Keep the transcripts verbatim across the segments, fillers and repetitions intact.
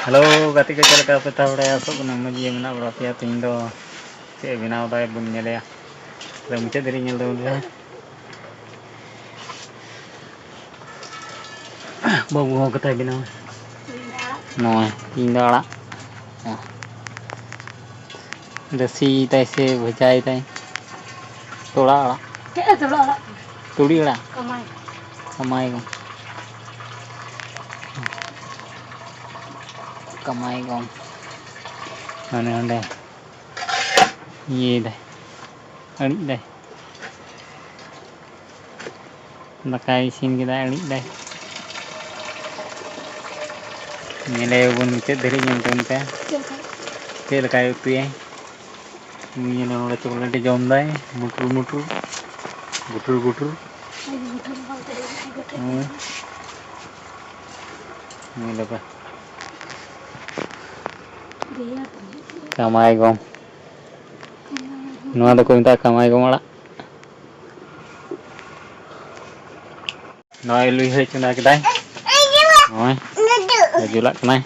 Hello ᱜᱟᱛᱮ ᱠᱚ, ᱪᱮᱫ ᱞᱮᱠᱟ ᱟᱯᱮ? ᱛᱟᱦᱚᱞᱮ ᱟᱥᱚᱜ ᱠᱟᱱᱟ ᱢᱚᱡᱽ ᱜᱮ ᱢᱮᱱᱟᱜ ᱵᱟᱲᱟ ᱯᱮᱭᱟ᱾ ᱛᱮᱦᱮᱧ ᱫᱚ ᱪᱮᱫ ᱮ ᱵᱮᱱᱟᱣ ᱫᱟᱭ ᱵᱚᱱ ᱧᱮᱞᱮᱭᱟ᱾ ᱛᱟᱦᱞᱮ ᱢᱩᱪᱟᱹᱫ ᱫᱷᱟᱹᱨᱤᱡ ᱧᱮᱞ ᱛᱟᱵᱚᱱ ᱯᱮ᱾ ᱵᱟᱹᱵᱩ ᱦᱚᱸ ᱠᱟᱛᱷᱟᱭ ᱵᱮᱱᱟᱣᱟ᱾ ᱱᱚᱜᱼᱚᱭ ᱤᱧ ᱫᱚ ᱟᱲᱟᱜ, ᱨᱟᱥᱮ ᱛᱟᱭ ᱥᱮ ᱵᱷᱟᱡᱟᱭ ᱛᱟᱭ? ᱛᱚᱲᱟ ᱟᱲᱟᱜ᱾ ᱪᱮᱫ ᱛᱚᱲᱟ ᱟᱲᱟᱜ? ᱛᱩᱲᱤ ᱟᱲᱟᱜ᱾ ᱠᱟᱢᱟᱭ᱾ ᱠᱟᱢᱟᱭ ᱜᱚᱢ᱾ ᱠᱟᱢᱟᱭ ᱜᱚᱢ᱾ ᱢᱟᱱᱮ ᱚᱸᱰᱮ ᱤᱭᱟᱹᱭ ᱫᱟᱭ, ᱟᱹᱬᱤᱡ ᱫᱟᱭ᱾ ᱫᱟᱠᱟᱭ ᱤᱥᱤᱱ ᱠᱮᱫᱟ, ᱟᱹᱬᱤᱡ ᱫᱟᱭ᱾ ᱧᱮᱞᱮᱭᱟᱵᱚᱱ ᱢᱩᱪᱟᱹᱫ ᱫᱷᱟᱹᱨᱤᱡ, ᱧᱮᱞ ᱛᱟᱵᱚᱱ ᱯᱮ᱾ ᱪᱮᱫ ᱞᱮᱠᱟᱭ ᱩᱛᱩᱭᱟᱭ᱾ ᱧᱮᱞᱮ ᱱᱚᱰᱮ ᱪᱚᱠᱞᱮᱴ ᱮ ᱡᱚᱢ ᱫᱟᱭ, ᱢᱩᱴᱩᱨ ᱢᱩᱴᱩᱨ, ᱜᱩᱴᱩᱨ ᱜᱩᱴᱩᱨ᱾ ᱦᱳᱭ᱾ ᱧᱮᱞᱮ ᱯᱮ᱾ ᱠᱟᱢᱟᱭ ᱜᱚᱢ᱾ ᱱᱚᱣᱟ ᱫᱚᱠᱚ ᱢᱮᱛᱟᱜᱼᱟ ᱠᱟᱢᱟᱭ ᱜᱚᱢ ᱟᱲᱟᱜ᱾ ᱱᱚᱜᱼᱚᱭ ᱞᱩᱭᱦᱟᱹᱭ ᱪᱚᱸᱫᱟ ᱠᱮᱫᱟᱭ᱾ ᱱᱚᱜᱼᱚᱭ ᱡᱩᱞᱟᱜ ᱠᱟᱱᱟᱭ᱾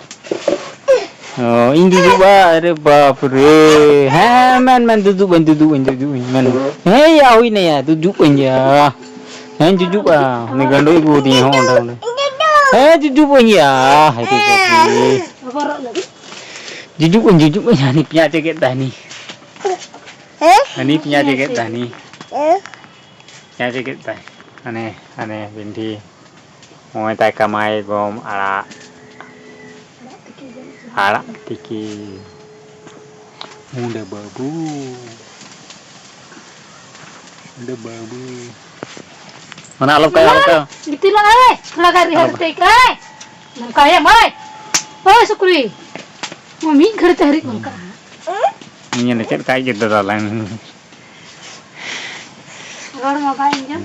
ᱚ, ᱤᱧ ᱫᱩᱫᱩᱵᱼᱟ᱾ ᱟᱨᱮ ᱵᱟᱯ ᱨᱮ᱾ ᱦᱮᱸ, ᱢᱮᱱ, ᱢᱮᱱ, ᱫᱩᱫᱩᱵ ᱟᱹᱧ, ᱫᱩᱫᱩᱵ ᱟᱹᱧ, ᱫᱩᱫᱩᱵ ᱟᱹᱧ, ᱢᱮᱱ᱾ ᱦᱮᱸ, ᱭᱟ, ᱦᱩᱭ ᱱᱟᱭᱟ, ᱫᱩᱫᱩᱵ ᱟᱹᱧ ᱭᱟ᱾ ᱦᱮᱸ, ᱡᱩᱡᱩᱵᱼᱟ᱾ ᱩᱱᱤ ᱜᱟᱸᱰᱳ ᱟᱹᱜᱩ ᱟᱹᱫᱤᱧᱟ, ᱦᱚᱸ, ᱚᱸᱰᱮ, ᱚᱸᱰᱮ᱾ ᱦᱮᱸ, ᱡᱩᱡᱩᱵ ᱟᱹᱧ ᱭᱟ᱾ ᱦᱟᱭ ᱨᱮ ᱵᱟᱯ ᱨᱮ᱾ ᱡᱩᱡᱩᱵ ᱟᱹᱧ, ᱡᱩᱡᱩᱵ ᱟᱹᱧ᱾ ᱦᱟᱹᱱᱤ ᱯᱮᱸᱭᱟᱡᱽ ᱮ ᱜᱮᱫ ᱫᱟ, ᱦᱟᱹᱱᱤ᱾ ᱦᱟᱹᱱᱤ ᱯᱮᱸᱭᱟᱡᱽ ᱮ ᱜᱮᱫ ᱫᱟ, ᱦᱟᱹᱱᱤ᱾ ᱦᱮᱸ, ᱪᱮᱫ ᱜᱮᱫ ᱛᱟᱭ? ᱦᱟᱱᱮ, ᱦᱟᱱᱮ ᱵᱷᱤᱱᱰᱤ᱾ ᱱᱚᱜᱼᱚᱭ ᱛᱟᱭ ᱠᱟᱢᱟᱭ ᱜᱚᱢ ᱟᱲᱟᱜ᱾ ᱟᱲᱟᱜ ᱛᱤᱠᱤ᱾ ᱢᱩᱸᱰᱟᱹ ᱵᱟᱹᱵᱩ᱾ ᱢᱩᱸᱰᱟᱹ ᱵᱟᱹᱵᱩ᱾ ᱚᱱᱟ ᱟᱞᱚ ᱠᱟᱭ, ᱟᱞᱚ ᱠᱟᱭ᱾ ᱜᱤᱛᱤᱞᱚᱜ ᱟᱭ, ᱞᱟᱜᱟ ᱨᱤᱦᱟᱹ ᱟᱞᱚ ᱠᱟᱛᱮ ᱠᱟᱭ᱾ ᱱᱚᱝᱠᱟ ᱭᱟ ᱢᱟᱭ᱾ ᱳᱭ ᱥᱩᱠᱨᱤ᱾ ᱢᱤᱫ ᱜᱷᱟᱹᱲᱤ ᱛᱮ ᱦᱟᱹᱨᱤᱡ ᱜᱚᱫ ᱠᱟᱜᱼᱟ᱾ ᱧᱮᱞ ᱪᱮᱫ ᱞᱮᱠᱟᱭ ᱜᱮᱫ ᱫᱟᱫᱟ ᱞᱟᱝ᱾ ᱨᱚᱲ ᱢᱟ ᱵᱟᱭ ᱟᱸᱡᱚᱢ᱾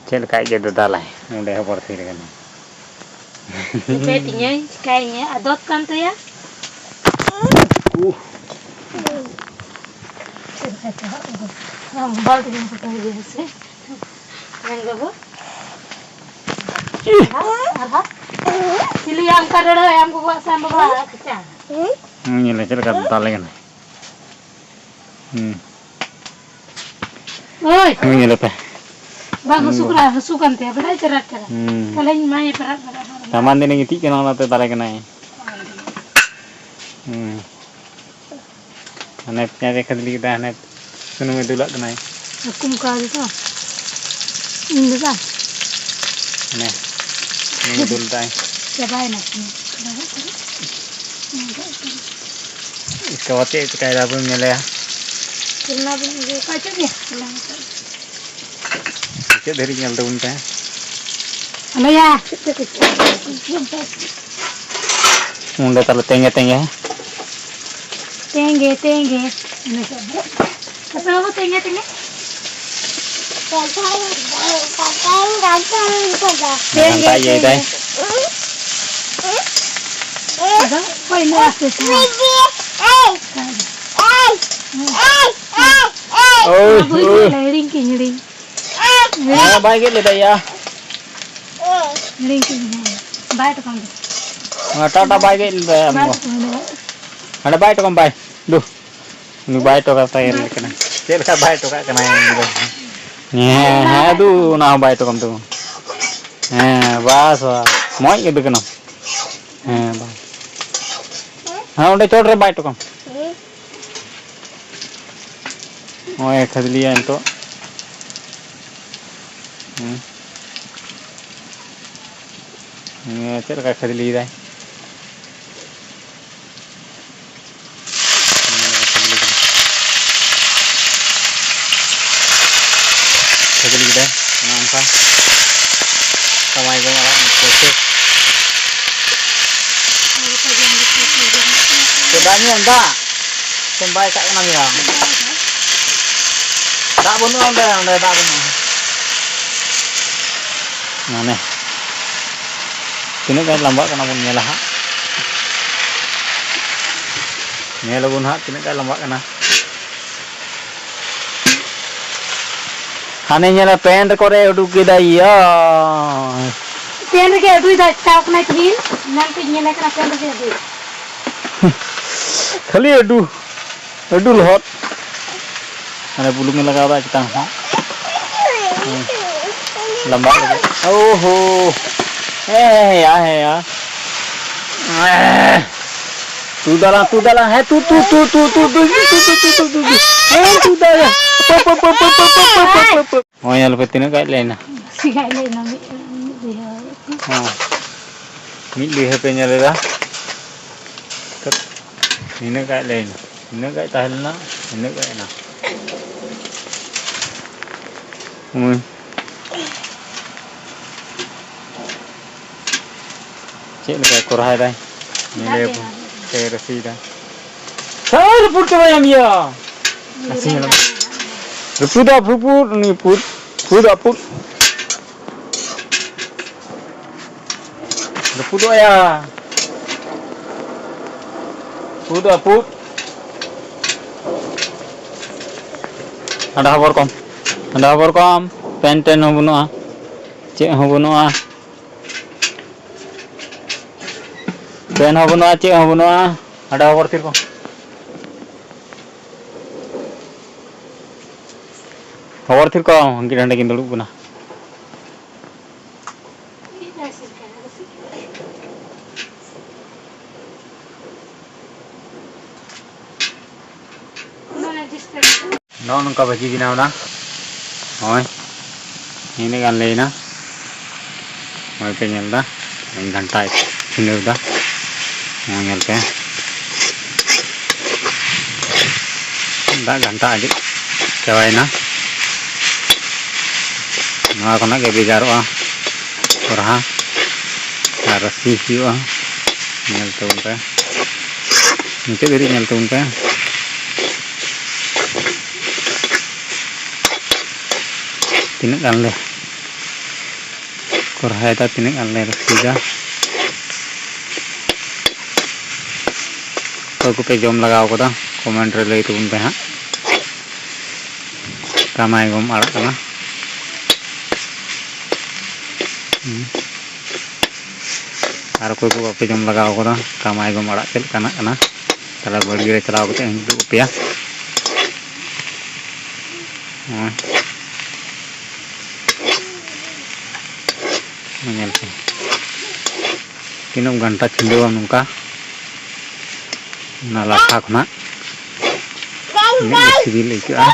ᱪᱮᱫ ᱞᱮᱠᱟ ᱟᱡ ᱜᱮ ᱫᱟᱫᱟᱞᱟᱭ, ᱚᱸᱰᱮ ᱦᱚᱵᱚᱨ ᱛᱷᱤᱨ ᱠᱟᱱᱟ᱾ ᱪᱤᱠᱟᱹᱭ ᱛᱤᱧᱟᱹᱭ, ᱪᱤᱠᱟᱹᱭᱤᱧᱟᱹ, ᱟᱫᱚᱛ ᱠᱟᱱ ᱛᱟᱭᱟ᱾ ᱩᱦ᱾ ᱪᱮᱫ ᱞᱮᱠᱟ ᱪᱚ ᱦᱟᱸᱜ ᱩᱱᱠᱩ ᱚᱱᱟ ᱢᱳᱵᱟᱭᱤᱞ ᱛᱮᱜᱮᱢ ᱯᱷᱳᱴᱳᱭ ᱜᱮᱭᱟ ᱥᱮ? ᱢᱮᱱ ᱵᱟᱹᱵᱩ? ᱟᱨ ᱦᱟᱸᱜ ᱪᱤᱞᱤᱭᱟ ᱚᱱᱠᱟ ᱨᱟᱹᱲᱟᱹᱭ ᱟᱢ ᱜᱚᱜᱚᱣᱟᱜ ᱥᱮ ᱟᱢ ᱵᱟᱵᱟᱣᱟᱜ ᱠᱚᱪᱟ? ᱦᱩᱸ, ᱧᱮᱞ ᱪᱮᱫ ᱞᱮᱠᱟ ᱫᱟᱞᱮ ᱠᱟᱱᱟ᱾ ᱦᱩᱸ᱾ ᱳᱭ! ᱦᱩᱸ, ᱧᱮᱞ ᱯᱮ᱾ ᱵᱟᱝ ᱦᱟᱹᱥᱩ ᱠᱟᱱᱟ, ᱦᱟᱹᱥᱩ ᱠᱟᱱ ᱛᱟᱭᱟ, ᱵᱟᱰᱟᱭ ᱪᱮᱦᱨᱟ ᱪᱮᱦᱨᱟ᱾ ᱦᱩᱸ᱾ ᱛᱟᱦᱞᱮᱧ ᱮᱢᱟᱭᱟ ᱯᱮᱨᱟᱜ ᱯᱮᱨᱟᱜ ᱦᱚᱲ᱾ ᱥᱟᱢᱟᱱ ᱫᱤᱱᱮ ᱜᱤᱛᱤᱡ ᱠᱟᱱᱟ, ᱚᱱᱟᱛᱮ ᱫᱟᱞᱮ ᱠᱟᱱᱟᱭ᱾ ᱦᱩᱸ᱾ ᱦᱟᱱᱮ ᱯᱮᱸᱭᱟᱡᱽ ᱮ ᱠᱷᱟᱫᱽᱞᱮ ᱠᱮᱫᱟ, ᱦᱟᱱᱮ ᱥᱩᱱᱩᱢᱮ ᱫᱩᱞᱟᱜ ᱠᱟᱱᱟᱭ᱾ ᱦᱟᱹᱠᱩᱢ ᱠᱟᱣ ᱫᱮᱫᱟ? ᱤᱧ ᱫᱟᱫᱟ? ᱦᱟᱱᱮ ᱥᱩᱱᱩᱢᱮ ᱫᱩᱞ ᱫᱟᱭ᱾ ᱪᱟᱵᱟᱭᱮᱱᱟ ᱥᱩᱱᱩᱢ᱾ ᱤᱥᱠᱮ ᱵᱟᱫ ᱪᱮᱫ ᱮ ᱪᱤᱠᱟᱭᱮᱫᱟ ᱵᱚᱱ ᱧᱮᱞᱮᱭᱟ᱾ ᱪᱮᱫ ᱨᱮᱱᱟᱜ ᱵᱚᱱ ᱤᱭᱟᱹ ᱠᱟᱜ ᱪᱮᱫ ᱜᱮ? ᱢᱩᱪᱟᱹᱫ ᱫᱷᱟᱹᱨᱤᱡ ᱧᱮᱞ ᱛᱟᱵᱚᱱ ᱯᱮ᱾ ᱟᱞᱚᱭᱟ᱾ ᱚᱸᱰᱮ ᱛᱟᱦᱞᱮ ᱛᱮᱸᱜᱮ ᱛᱮᱸᱜᱮ᱾ ᱛᱮᱸᱜᱮ, ᱛᱮᱸᱜᱮ᱾ ᱤᱱᱟᱹ ᱠᱷᱟᱱ ᱫᱚ᱾ ᱟᱯᱮ ᱵᱟᱹᱵᱩ ᱛᱮᱸᱜᱮ, ᱛᱮᱸᱜᱮ᱾ ᱛᱮᱸᱜᱮ, ᱜᱷᱟᱱᱴᱟ ᱤᱭᱟᱹᱭ ᱫᱟᱭ᱾ ᱛᱮᱸᱜᱮ᱾ ᱟᱫᱚ ᱚᱠᱚᱭ ᱩᱱᱟᱹᱜ ᱟᱥᱛᱮ ᱟᱥᱛᱮ? ᱳᱭ, ᱵᱟᱹᱵᱩᱭ ᱳᱭ᱾ ᱜᱮᱫ ᱞᱮ, ᱦᱤᱲᱤᱧ ᱠᱤᱧ, ᱦᱤᱲᱤᱧ᱾ ᱦᱮᱸ, ᱵᱟᱭ ᱜᱮᱫ ᱞᱮᱫᱟ ᱭᱟ᱾ ᱦᱤᱲᱤᱧ ᱠᱤᱧ, ᱦᱮᱸ᱾ ᱵᱟᱭ ᱛᱚᱯᱟᱢ ᱫᱚ᱾ ᱦᱮᱸ, ᱴᱟᱴᱟ ᱵᱟᱭ ᱜᱮᱫ ᱞᱮᱫᱟ ᱭᱟ, ᱵᱟᱭ ᱟᱢ ᱫᱚ᱾ ᱛᱚᱯᱟᱢ ᱫᱚ᱾ ᱦᱟᱸᱰᱮ ᱵᱟᱭ ᱴᱚᱠᱟᱢ ᱵᱟᱭ᱾ ᱫᱩ᱾ ᱩᱱᱤ ᱵᱟᱭ ᱴᱚᱠᱟ ᱛᱟᱭ ᱧᱮᱞ ᱠᱟᱱᱟ᱾ ᱪᱮᱫ ᱞᱮᱠᱟ ᱵᱟᱭ ᱴᱚᱠᱟᱜ ᱠᱟᱱᱟ ᱩᱱᱤ ᱫᱚ᱾ ᱦᱮᱸ, ᱦᱮᱸ, ᱫᱩ, ᱚᱱᱟ ᱦᱚᱸ ᱵᱟᱭ ᱴᱚᱠᱟᱢ ᱛᱟᱵᱚᱱ᱾ ᱦᱮᱸ, ᱵᱟᱥ, ᱵᱟᱥ᱾ ᱢᱚᱡᱽ ᱜᱮ ᱫᱩ ᱠᱟᱱᱟ᱾ ᱦᱮᱸ, ᱵᱟᱥ᱾ ᱦᱮᱸ, ᱚᱸᱰᱮ ᱪᱚᱴ ᱨᱮ ᱵᱟᱭ ᱴᱚᱠᱟᱢ᱾ ᱱᱚᱜᱼᱚᱭ ᱠᱷᱟᱫᱽᱞᱮᱭᱟ ᱱᱤᱛᱚᱜ᱾ ᱦᱩᱸ᱾ ᱱᱤᱭᱟᱹ ᱪᱮᱫ ᱞᱮᱠᱟ ᱠᱷᱟᱫᱽᱞᱮᱭᱮᱫᱟᱭ? ᱱᱤᱭᱟᱹ ᱠᱷᱟᱫᱽᱞᱮ ᱠᱮᱫᱟᱭ᱾ ᱠᱷᱟᱫᱽᱞᱮ ᱠᱮᱫᱟᱭ᱾ ᱚᱱᱮ ᱚᱱᱠᱟ᱾ ᱠᱟᱢᱟᱭ ᱜᱚᱝ ᱟᱲᱟᱜ ᱯᱨᱚᱥᱮᱥ᱾ ᱪᱮᱫ ᱫᱟᱜ ᱧᱩᱭᱟᱢ ᱫᱟᱜ? ᱥᱮᱢ ᱵᱟᱭ ᱠᱟᱜ ᱠᱟᱱᱟ ᱢᱮᱭᱟ? ᱫᱟᱜ ᱵᱟᱹᱱᱩᱜᱼᱟ ᱚᱸᱰᱮ, ᱚᱸᱰᱮ ᱫᱟᱜ ᱵᱟᱹᱱᱩᱜᱼᱟ᱾ ᱢᱟᱱᱮ, ᱛᱤᱱᱟᱹᱜ ᱜᱟᱱ ᱞᱟᱢᱵᱟᱜ ᱠᱟᱱᱟ ᱵᱚᱱ ᱧᱮᱞᱟ ᱦᱟᱸᱜ᱾ ᱧᱮᱞ ᱟᱵᱚᱱ ᱦᱟᱸᱜ ᱛᱤᱱᱟᱹᱜ ᱜᱟᱱ ᱞᱟᱢᱵᱟᱜ ᱠᱟᱱᱟ᱾ ᱦᱟᱱᱮ ᱧᱮᱞᱟ ᱯᱮᱱᱴ ᱠᱚᱨᱮ ᱩᱰᱩᱠ ᱠᱮᱫᱟᱭ ᱭᱟ᱾ ᱯᱮᱱ ᱨᱮᱜᱮ ᱟᱹᱰᱩᱭ ᱫᱟᱜ ᱪᱟᱣ ᱠᱟᱱᱟᱭ ᱛᱤᱦᱤᱧ᱾ ᱮᱱᱟᱱ ᱠᱷᱚᱡ ᱧᱮᱞᱮ ᱠᱟᱱᱟ ᱯᱮᱱ ᱨᱮᱜᱮ ᱟᱹᱰᱩ᱾ ᱠᱷᱟᱹᱞᱤ ᱟᱹᱰᱩ, ᱟᱹᱰᱩ ᱞᱚᱦᱚᱫ᱾ ᱢᱟᱱᱮ ᱵᱩᱞᱩᱝ ᱮ ᱞᱟᱜᱟᱣ ᱫᱟ ᱪᱮᱛᱟᱱ ᱠᱷᱚᱱ᱾ ᱦᱩᱸ᱾ ᱞᱟᱢᱵᱟ ᱞᱟᱹᱜᱤᱫ᱾ ᱳᱦᱳ᱾ ᱦᱮᱸ, ᱦᱮᱸ, ᱦᱮᱸ, ᱭᱟ, ᱦᱮᱸ, ᱭᱟ᱾ ᱛᱩ ᱫᱟᱞᱟᱝ, ᱛᱩ ᱫᱟᱞᱟᱝ, ᱦᱮᱸ, ᱛᱩ, ᱛᱩ, ᱛᱩ᱾ ᱦᱮᱸ, ᱛᱩ ᱫᱟᱞᱟᱝ᱾ ᱯᱚ, ᱯᱚ, ᱯᱚ᱾ ᱦᱚᱸᱜᱼᱚᱭ ᱧᱮᱞ ᱯᱮ ᱛᱤᱱᱟᱹᱜ ᱜᱟᱡ ᱞᱮ ᱮᱱᱟ᱾ ᱥᱤᱜᱟᱡ ᱞᱮ ᱮᱱᱟ ᱢᱤᱫ, ᱢᱤᱫ ᱵᱤᱜᱷᱟᱹ᱾ ᱦᱚᱸ᱾ ᱢᱤᱫ ᱵᱤᱜᱷᱟᱹ ᱯᱮ ᱧᱮᱞ ᱮᱫᱟ᱾ ᱱᱤᱱᱟᱹᱜ ᱜᱟᱡ ᱞᱮ ᱮᱱᱟ᱾ ᱱᱤᱱᱟᱹᱜ ᱜᱟᱡ ᱛᱟᱦᱮᱸ ᱞᱮᱱᱟ, ᱱᱤᱱᱟᱹᱜ ᱜᱟᱡ ᱮᱱᱟ᱾ ᱦᱩᱸ᱾ ᱪᱮᱫ ᱞᱮᱠᱟ ᱠᱚᱨᱦᱟᱭ ᱫᱟᱭ? ᱧᱮᱞᱮ ᱫᱟᱜ ᱮᱫᱟᱭ᱾ ᱥᱮ ᱨᱟᱹᱥᱤᱭᱮᱫᱟ? ᱥᱟᱨ ᱨᱟᱹᱯᱩᱫ ᱪᱟᱵᱟᱭᱟᱢ ᱭᱟ᱾ ᱨᱟᱹᱯᱩᱫᱟ ᱯᱷᱩᱯᱩᱫ, ᱩᱱᱤ ᱯᱩᱫ, ᱯᱩᱫ ᱟᱯᱩᱫ᱾ ᱨᱟᱹᱯᱩᱫᱚᱜ ᱭᱟ᱾ ᱯᱩᱫ ᱟᱯᱩᱫ᱾ ᱦᱟᱸᱰᱟ ᱦᱚᱵᱚᱨ ᱠᱚᱢ, ᱦᱟᱸᱰᱟ ᱦᱚᱵᱚᱨ ᱠᱚᱢ᱾ ᱯᱮᱱ ᱴᱮᱱ ᱦᱚᱸ ᱵᱟᱹᱱᱩᱜᱼᱟ, ᱪᱮᱫ ᱦᱚᱸ ᱵᱟᱹᱱᱩᱜᱼᱟ᱾ ᱯᱮᱱ ᱦᱚᱸ ᱵᱟᱹᱱᱩᱜᱼᱟ, ᱪᱮᱫ ᱦᱚᱸ ᱵᱟᱹᱱᱩᱜᱼᱟ᱾ ᱦᱟᱸᱰᱮ ᱦᱚᱵᱚᱨ ᱛᱷᱤᱨ ᱠᱚᱢ᱾ ᱦᱚᱵᱚᱨ ᱛᱷᱤᱨ ᱠᱚᱢ, ᱦᱟᱸᱰᱮ ᱠᱤᱱ ᱫᱩᱲᱩᱵ ᱠᱟᱱᱟ᱾ ᱱᱚᱜᱼᱚ ᱱᱚᱝᱠᱟ ᱵᱷᱟᱹᱡᱤ ᱵᱮᱱᱟᱣ ᱮᱱᱟ᱾ ᱱᱚᱜᱼᱚᱭ ᱱᱤᱱᱟᱹᱜ ᱜᱟᱱ ᱞᱟᱹᱭ ᱮᱱᱟ᱾ ᱱᱚᱜᱼᱚᱭ ᱯᱮ ᱧᱮᱞ ᱮᱫᱟ, ᱤᱧ ᱜᱷᱟᱱᱴᱟ ᱪᱷᱤᱸᱰᱟᱹᱣ ᱮᱫᱟ᱾ ᱱᱚᱜᱼᱚᱭ ᱧᱮᱞ ᱯᱮ, ᱫᱟᱜ ᱜᱷᱟᱱᱴᱟ ᱟᱸᱡᱮᱫ ᱪᱟᱵᱟᱭᱮᱱᱟ᱾ ᱱᱚᱣᱟ ᱠᱷᱚᱱᱟᱜ ᱜᱮ ᱵᱷᱮᱜᱟᱨᱚᱜᱼᱟ ᱠᱚᱨᱦᱟ ᱟᱨ ᱨᱟᱥᱤ ᱦᱩᱭᱩᱜᱼᱟ᱾ ᱧᱮᱞ ᱛᱟᱵᱚᱱ ᱯᱮ, ᱢᱩᱪᱟᱹᱫ ᱫᱷᱟᱹᱨᱤᱡ ᱧᱮᱞ ᱛᱟᱵᱚᱱ ᱯᱮ᱾ ᱛᱤᱱᱟᱹᱜ ᱜᱟᱱ ᱞᱮ ᱠᱚᱨᱦᱟᱭᱮᱫᱟ, ᱛᱤᱱᱟᱹᱜ ᱜᱟᱱ ᱞᱮ ᱨᱟᱹᱥᱤᱭᱮᱫᱟ᱾ ᱚᱠᱚᱭ ᱠᱚᱯᱮ ᱡᱚᱢ ᱞᱟᱜᱟᱣ ᱠᱟᱫᱟ, comment ᱨᱮ ᱞᱟᱹᱭ ᱛᱟᱵᱚᱱ ᱯᱮ ᱦᱟᱸᱜ᱾ ᱠᱟᱢᱟᱭ ᱜᱚᱢ ᱟᱲᱟᱜ ᱠᱟᱱᱟ᱾ ᱦᱩᱸ᱾ ᱟᱨ ᱚᱠᱚᱭ ᱠᱚ ᱵᱟᱯᱮ ᱡᱚᱢ ᱞᱟᱜᱟᱣ ᱠᱟᱫᱟ, ᱠᱟᱢᱟᱭ ᱜᱚᱢ ᱟᱲᱟᱜ ᱪᱮᱫ ᱞᱮᱠᱟᱱᱟᱜ ᱠᱟᱱᱟ, ᱛᱟᱦᱞᱮ ᱵᱟᱲᱜᱮ ᱨᱮ ᱪᱟᱞᱟᱣ ᱠᱟᱛᱮ ᱦᱚᱸᱧ ᱩᱫᱩᱜ ᱟᱯᱮᱭᱟ᱾ ᱱᱚᱜᱼᱚᱭ ᱧᱮᱞ ᱯᱮ, ᱛᱤᱱᱟᱹᱜ ᱜᱷᱟᱱᱴᱟ ᱪᱷᱤᱸᱰᱟᱹᱣᱟ ᱱᱚᱝᱠᱟ ᱚᱱᱟ ᱞᱟᱴᱷᱟ ᱠᱷᱚᱱᱟᱜ, ᱤᱱᱟᱹᱜ ᱜᱮ ᱥᱤᱵᱤᱞ ᱟᱹᱭᱠᱟᱹᱜᱼᱟ᱾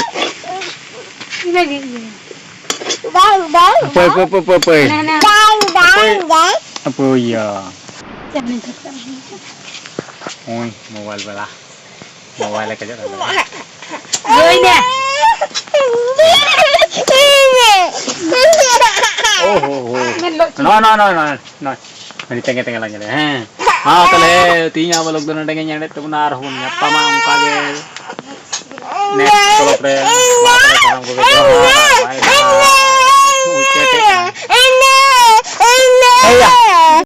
ᱦᱟᱯᱳᱭ, ᱦᱟᱯᱳᱭ, ᱦᱟᱯᱳᱭ, ᱦᱟᱯᱳᱭ᱾ ᱦᱟᱱᱟ, ᱦᱟᱱᱟ᱾ ᱦᱟᱯᱳᱭ᱾ ᱦᱟᱯᱳᱭ ᱭᱟ᱾ ᱱᱚᱜᱼᱚᱭ ᱢᱳᱵᱟᱭᱤᱞ ᱵᱟᱞᱟ᱾ ᱢᱳᱵᱟᱭᱤᱞ ᱮ ᱠᱷᱚᱡᱚᱜ ᱠᱟᱱᱟ᱾ ᱦᱳᱭ ᱱᱟ᱾ ᱳ ᱦᱳ ᱦᱳ᱾ ᱢᱮᱱ ᱞᱚ ᱪᱮᱫ? ᱱᱚᱜᱼᱚᱭ, ᱱᱚᱜᱼᱚᱭ, ᱱᱚᱜᱼᱚᱭ, ᱱᱚᱜᱼᱚᱭ, ᱱᱚᱜᱼᱚᱭ᱾ ᱟᱹᱰᱤ ᱛᱮᱸᱜᱮ ᱛᱮᱸᱜᱮ ᱞᱟᱝ ᱧᱮᱞᱮ᱾ ᱦᱮᱸ᱾ ᱢᱟ ᱛᱟᱦᱞᱮ ᱛᱮᱦᱮᱧᱟᱜ vlog ᱫᱚ ᱱᱚᱰᱮ ᱜᱮ ᱮᱱᱰᱮᱫ ᱛᱟᱵᱚᱱᱟ᱾ ᱟᱨᱦᱚᱸ ᱵᱚᱱ ᱧᱟᱯᱟᱢᱟ ᱚᱱᱠᱟ ᱜᱮ next vlog ᱨᱮ᱾ ᱢᱟ ᱛᱟᱦᱞᱮ ᱥᱟᱱᱟᱢ ᱠᱚᱜᱮ ᱡᱚᱦᱟᱨ᱾ Bye bye᱾